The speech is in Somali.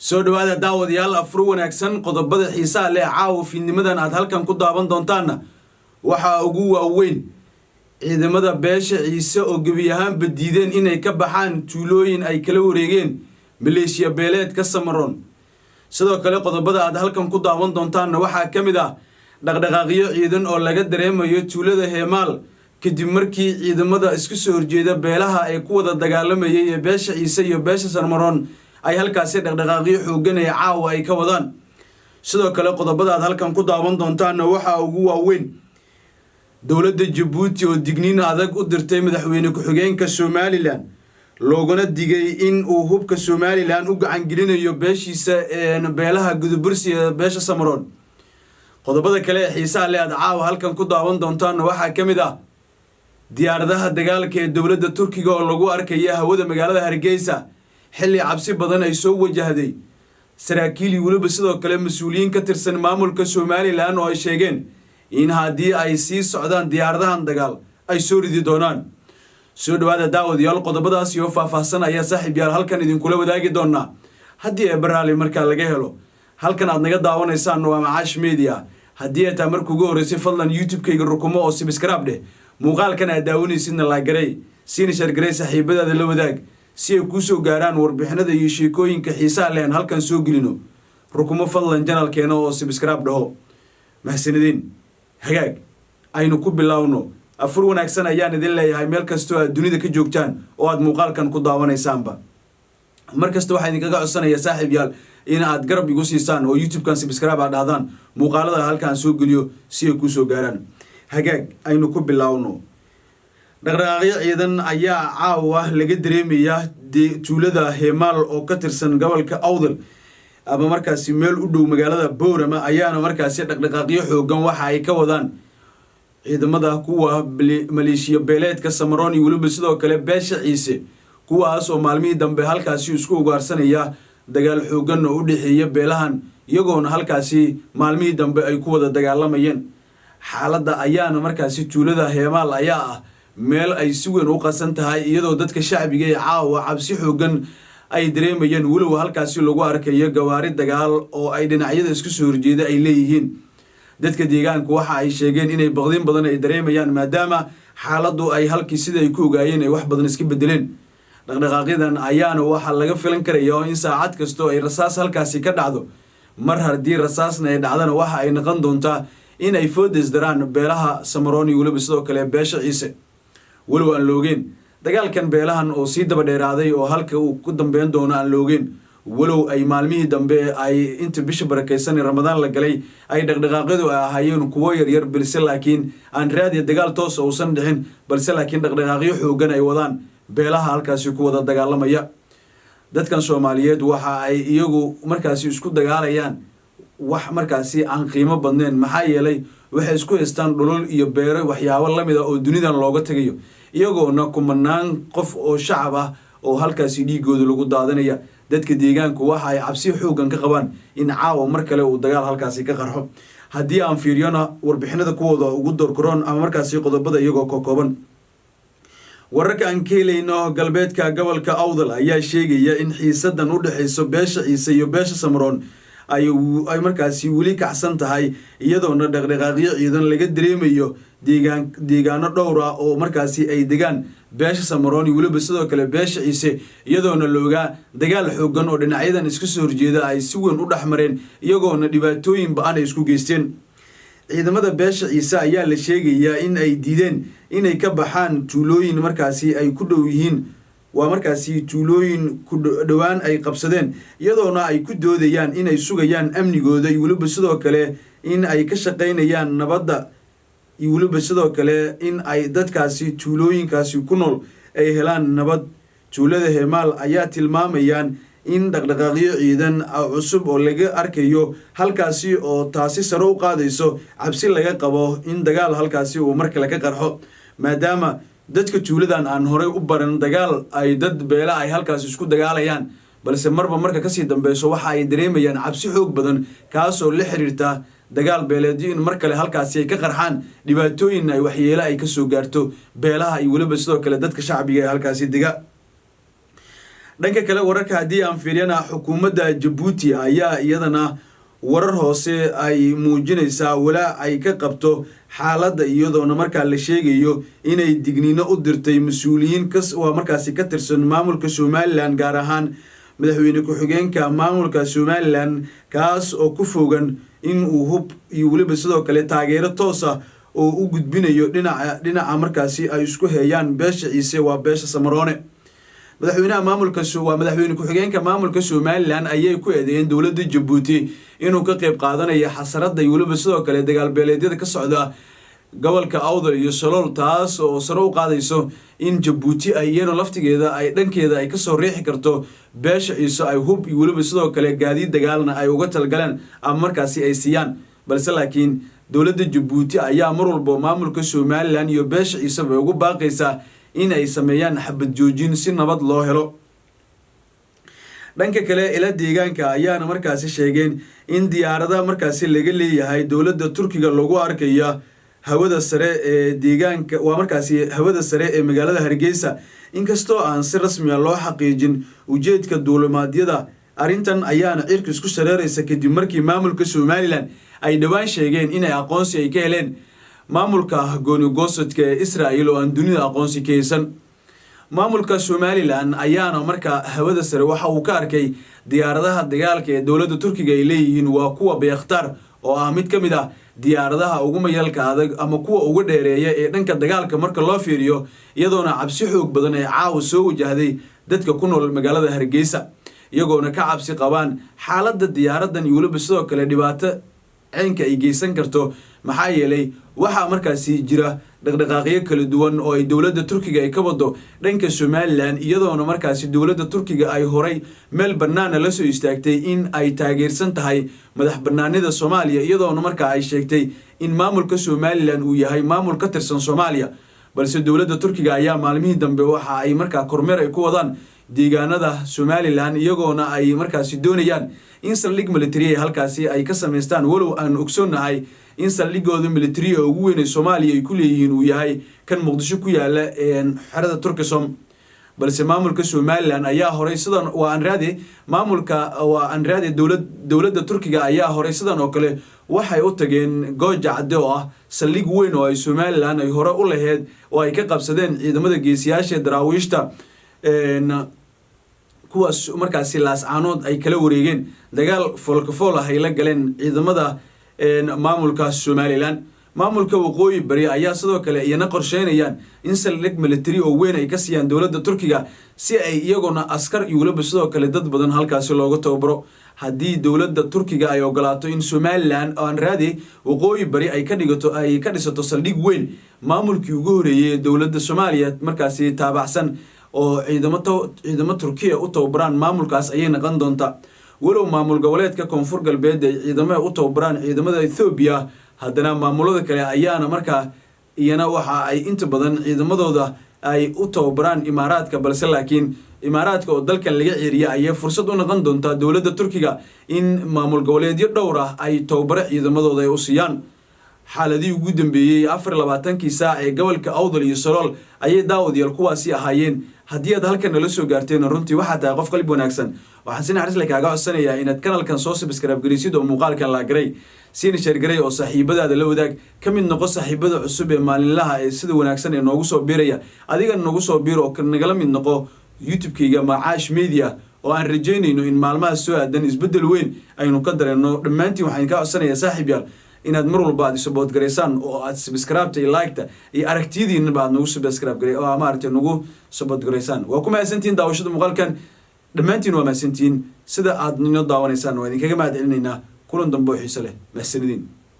Soo dhowaada daawadayaal, afur wanaagsan. Qodobada xiisaha leh caawa fiidnimadan aad halkan ku daawan doontaanna waxaa ugu waaweyn ciidamada beesha Ciise oo gebi ahaanba diideen inay ka baxaan tuulooyin ay kala wareegeen maleeshiya beeleedka Samaroon. Sidoo kale qodobada aad halkan ku daawan doontaanna waxaa ka mid ah dhaqdhaqaaqyo ciidan oo laga dareemayo tuulada Heemaal, kadib markii ciidamada isku soo horjeeda beelaha ay ku wada dagaalamayay ee beesha Ciise iyo beesha Samaroon ay halkaasi dhaqdhaqaaqyo xoogan ee caawa ay ka wadaan. Sidoo kale qodobada aad halkan ku daawan doontaanna waxaa ugu waaweyn dowladda Jabuuti oo digniin adag u dirtay madaxweyne ku-xigeenka Somaliland, loogana digay in uu hubka Somaliland u gacangelinayo beeshiisa, beelaha Gudubursi ee beesha Samaroon. Qodobada kale ee xiisaha le aad caawa halkan ku daawan doontaanna waxaa ka mid ah diyaaradaha dagaalka ee dowladda Turkiga oo lagu arkaya hawada magaalada Hargeysa, xilli cabsi badan ay soo wajahday saraakiil iyo weliba sidoo kale mas-uuliyiin ka tirsan maamulka Somaliland, oo ay sheegeen in haddii ay sii socdaan diyaaradahan dagaal ay soo ridi doonaan. Soo dhowaada daawadayaal, qodobadaas iyo faahfaahsan ayaa saaxiib yaal halkan idinkula wadaagi doonaa haddii ee baraali markaa laga helo. Halkan aad naga daawanaysaan waa Macaash Media. Haddii ay taa marka ugu horreysay, fadlan YouTube-kayga rukumo oo subscribe dheh. Muuqaalkan aad daawanaysidna like garey, siina share garey, saaxiibadaada la wadaag si ay kuu soo gaaraan warbixinada iyo sheekooyinka xiisaha leh aan halkan soo gelino. Rukumo fadlan channelkeena oo subscribe dhaho. Mahsanideen. Hagaag, aynu ku bilowno. Afur wanaagsan ayaan idin leeyahay meel kastoo aad dunida ka joogtaan oo aad muuqaalkan ku daawanaysaanba. Mar kasta waxaa idinkaga codsanaya, saaxiib yaal, in aad garab igu siisaan oo YouTube-kan subscribe aad dhahdaan, muuqaalada halkaan soo geliyo si ay kuu soo gaaraan. Hagaag, aynu ku bilowno. Dhaqdhaqaaqyo ciidan ayaa caawa laga dareemayaa tuulada Heemaal oo ka tirsan gobolka Awdal, ama markaasi meel u dhow magaalada Boorama, ayaana markaasi dhaqdhaqaaqyo xoogan waxa ay ka wadaan ciidamada kuwa maleeshiya beeleedka Samaroon iyo weliba sidoo kale beesha Ciise, kuwaas oo maalmihii dambe halkaasi isku ugaarsanaya dagaal xoogan oo u dhexeeya beelahan, iyagoona halkaasi maalmihii dambe ay ku wada dagaalamayeen. Xaaladda ayaana markaasi tuulada Heemaal ayaa ah meel ay si weyn u qasan tahay, iyadoo dadka shacbiga ee caawa cabsi xoogan ay dareemayeen, weliba halkaasi lagu arkayo gawaari dagaal oo ay dhinacyada isku soo horjeeda ay leeyihiin. Dadka deegaanku waxa ay sheegeen inay baqdin badan ay dareemayaan, maadaama xaaladdu ay halkii sida ay ku ogaayeen ay wax badan iska bedeleen. Dhaqdhaqaaqyadan ayaana waxaa laga filan karaya in saacad kastoo ay rasaas halkaasi ka dhacdo. Mar haddii rasaasna ay dhacdana, waxa ay noqon doontaa in ay foodes daraan beelaha Samaroon iyo weliba sidoo kale beesha Ciise. Weliba aan loogeen dagaalkan beelahan oo sii daba dheeraaday oo halka uu ku dambeyn doono aan loogeen, walow ay maalmihii dambe ay inta bisha barakaysan Ramadaan la galay ay dhaqdhaqaaqyadu ay ahaayeen kuwo yaryar, balse laakiin aan raadiya dagaal toosa uusan dhicin, balse laakiin dhaqdhaqaaqyo xoogan ay wadaan beelaha halkaasi ku wada dagaalamaya. Dadkan Soomaaliyeed waxa ay iyagu markaasi isku dagaalayaan wax markaasi aan qiimo badnayn, maxaa yeelay waxay isku haystaan dhulul iyo beero, waxyaabo lamid ah oo dunidan looga tagayo, iyagoona kumanaan qof oo shacab ah oo halkaasi dhiigooda lagu daadanaya. Dadka deegaanku waxa ay cabsi xoogan ka qabaan in caawa mar kale uu dagaal halkaasi ka qarxo. Haddii aan fiiriyona warbixinada kuwooda ugu doorkaroon ama markaasi qodobada iyagoo ka kooban, wararka aan ka helayno galbeedka gobolka Awdal ayaa sheegaya in xiisadan u dhexeyso beesha Ciise iyo beesha Samaroon ay markaasi weli kacsan tahay, iyadoona dhaqdhaqaaqyo ciidan laga dareemayo deegaan deegaano dhowr ah oo markaasi ay degaan beesha Samaroon iyo weliba sidoo kale beesha Ciise, iyadoona loogaa dagaal xoogan oo dhinacyadan iska soo horjeeda ay si weyn u dhexmareen, iyagoona dhibaatooyin ba-an ay isku geysteen. Ciidamada beesha Ciise ayaa la sheegayaa in ay diideen inay ka baxaan tuulooyin markaasi ay ku dhow yihiin, waa markaasi tuulooyin ku dhowaan ay qabsadeen, iyadoona ay ku doodayaan inay sugayaan amnigooda iyo weliba sidoo kale in ay ka shaqaynayaan nabadda iyo weliba sidoo kale in ay dadkaasi tuulooyinkaasi ku nool ay helaan nabad. Tuulada Heemaal ayaa tilmaamayaan in dhaqdhaqaaqyo ciidan cusub oo laga arkayo halkaasi, oo taasi sare u qaadayso cabsi laga qabo in dagaal halkaasi uu mar kale ka qarxo, maadaama dadka tuuladan aan horey u baran dagaal ay dad beela ay halkaasi isku dagaalayaan. Balse marba marka kasii dambeyso waxa ay dareemayaan cabsi xoog badan, kaasoo la xiriirta dagaal beeleedyo in mar kale halkaasi ay ka qarxaan, dhibaatooyin ay waxyeelo ay kasoo gaarto beelaha iyo weliba sidoo kale dadka shacbiga ee halkaasi dega. Dhanka kale, wararka haddii aan fiiriyana, xukuumadda Jabuuti ayaa iyadana warar hoose ay muujinaysaa walaac ay ka qabto xaaladda, iyadoona markaa la sheegayo inay digniino u dirtay mas-uuliyiin waa markaasi ka tirsan maamulka Somaliland, gaar ahaan madaxweyne ku-xigeenka maamulka Somaliland, kaas oo ku fogan in uu hub iyo weliba sidoo kale taageero toosa oo u gudbinayo dhinaca markaasi ay isku heeyaan beesha Ciise, waa beesha Samaroone. Madaxweynaha maamulka, waa madaxweyne ku-xigeenka maamulka Somaliland, ayay ku eedeeyeen dowladda Jabuuti inuu ka qeyb qaadanayo xasarada iyo weliba sidoo kale dagaalbeeleedyada ka socda gobolka Awdal iyo Solool, taas oo sare u qaadayso in Jabuuti ay iyana laftigeeda ay dhankeeda ay kasoo riixi karto beesha Ciise, ay hub iyo weliba sidoo kale gaadiid dagaalna ay uga talgaleen ama markaasi ay siiyaan. Balse laakiin dowladda Jabuuti ayaa mar walba maamulka Somaliland iyo beesha Ciise bay ugu baaqaysaa in ay sameeyaan xabad joojin si nabad loo helo. Dhanka kale, ila deegaanka ayaana markaasi sheegeen in diyaaradaha markaasi laga leeyahay dowladda Turkiga lagu arkaya hawada sare ee deegaanka, waa markaasi hawada sare ee magaalada Hargeysa, inkastoo aan si rasmiya loo xaqiijin ujeedka duulimaadyada. Arrintan ayaana cirka isku shareeraysa kadib markii maamulka Somaliland ay dhowaan sheegeen inay aqoonsi ay ka heleen maamulka gooni-goosadka ee Israel oo aan dunida aqoonsi ka haysan. Maamulka Somaliland ayaana markaa hawada sare waxa uu ka arkay diyaaradaha dagaalka ee dowladda Turkiga ay leeyihiin, waa kuwa Bayraktar, oo ah mid ka mid ah diyaaradaha ugu mayalka adag ama kuwa ugu dheereeya ee dhanka dagaalka marka loo fiiriyo, iyadoona cabsi xoog badan ee caawa soo wajahday dadka ku nool magaalada Hargeysa, iyagoona ka cabsi qabaan xaaladda diyaaradan iyo weliba sidoo kale dhibaato ceynka ay geysan karto. Maxaa yeelay, waxaa markaasi jira dhaqdhaqaaqyo kala duwan oo ay dowladda Turkiga ay ka wado dhanka Somaliland, iyadoona markaasi dowladda Turkiga ay horay meel bannaana la soo istaagtay in ay taageersan tahay madax bannaanida Soomaaliya, iyadoona markaa ay sheegtay in maamulka Somaliland uu yahay maamul ka tirsan Soomaaliya. Balse dowladda Turkiga ayaa maalmihii dambe waxa ay markaa kormeer ay ku wadaan deegaanada Somaliland, iyagoona ay markaasi doonayaan in saldhig military ay halkaasi ay ka samaystaan, walow aan ogsoonnahay in saldhigooda military oo ugu weyn ee Soomaaliya ay ku leeyihiin uu yahay kan Muqdisho ku yaala, xerada Turkisom. Balse maamulka Somaliland ayaa horay sidan, waa anraade maamulka, waa anraade dowladda Turkiga ayaa horay sidan oo kale waxay u tageen Gooja Cadde, oo ah saldhig weyn oo ay Somaliland ay hore u laheyd oo ay ka qabsadeen ciidamada geesiyaasha Daraawiishta, kuwaas markaasi Laascaanood ay kala wareegeen, dagaal foolkafool ah ay la galeen ciidamada maamulka Somaliland. Maamulka Waqooyi Bari ayaa sidoo kale iyana qorsheynayaan in saldhig military oo weyn ay ka siiyaan dowladda Turkiga, si ay iyaguna askar iyo weliba sidoo kale dad badan halkaasi looga tababaro. Haddii dowladda Turkiga ay ogolaato in Somaliland aan raadi Waqooyi Bari ay ka dhigato, ay ka dhisato saldhig weyn, maamulkii ugu horeeyey ee dowladda Soomaaliya markaasi taabacsan oo ciidamo Turkiya u tababaraan maamulkaas ayay noqon doontaa. Walow maamul goboleedka Koonfur Galbeed ay ciidamada u tababaraan ciidamada Ethoobiya, haddana maamulada kale ayaana markaa iyana waxa ay inta badan ciidamadooda ay u tababaraan Imaaraadka. Balse laakiin Imaaraadka oo dalkan laga ceeriya ayay fursad u noqon doontaa dowladda Turkiga in maamul goboleedyo dhowr ah ay tababaro ciidamadooda ay u siiyaan. Xaaladihii ugu dambeeyey 24-kii saac ee gobolka Awdal iyo Solool ayay daawadayaal kuwaasi ahaayeen. Haddii aad halkan nala soo gaarteen, runtii waxaa tahay qof qalbi wanaagsan. Waxaan si naxariis leh kaaga codsanayaa inaad kanalkan soo subscribe garaysid oo muuqaalkan la garay siina share garay oo saaxiibadaada la wadaag. Ka mid noqo saaxiibada cusub ee maalinlaha ee sida wanaagsan ee noogu soo biiraya. Adigana nagu soo biiro oo nagala mid noqo YouTube-kayga Macaash Media, oo aan rajaynayno in maalmaha soo aadan isbeddel weyn aynu ka dareenno dhammaantiin. Waxaan kaa codsanayaa, saaxiib yaal, inaad mar walba aad support garaysaan oo aad subscribe-ta iyo like-ta iyo aragtiyadiinaba aad nagu subscribe garay oo maaragtay nagu support garaysaan. Waa ku mahadsantihiin daawashada muuqaalkan. Dhammaantiin waa mahadsantihiin sida aad nino daawanaysaan. Waa idinkaga mahad celinaynaa. Kulan dambe oo xiise leh. Mahadsanidin.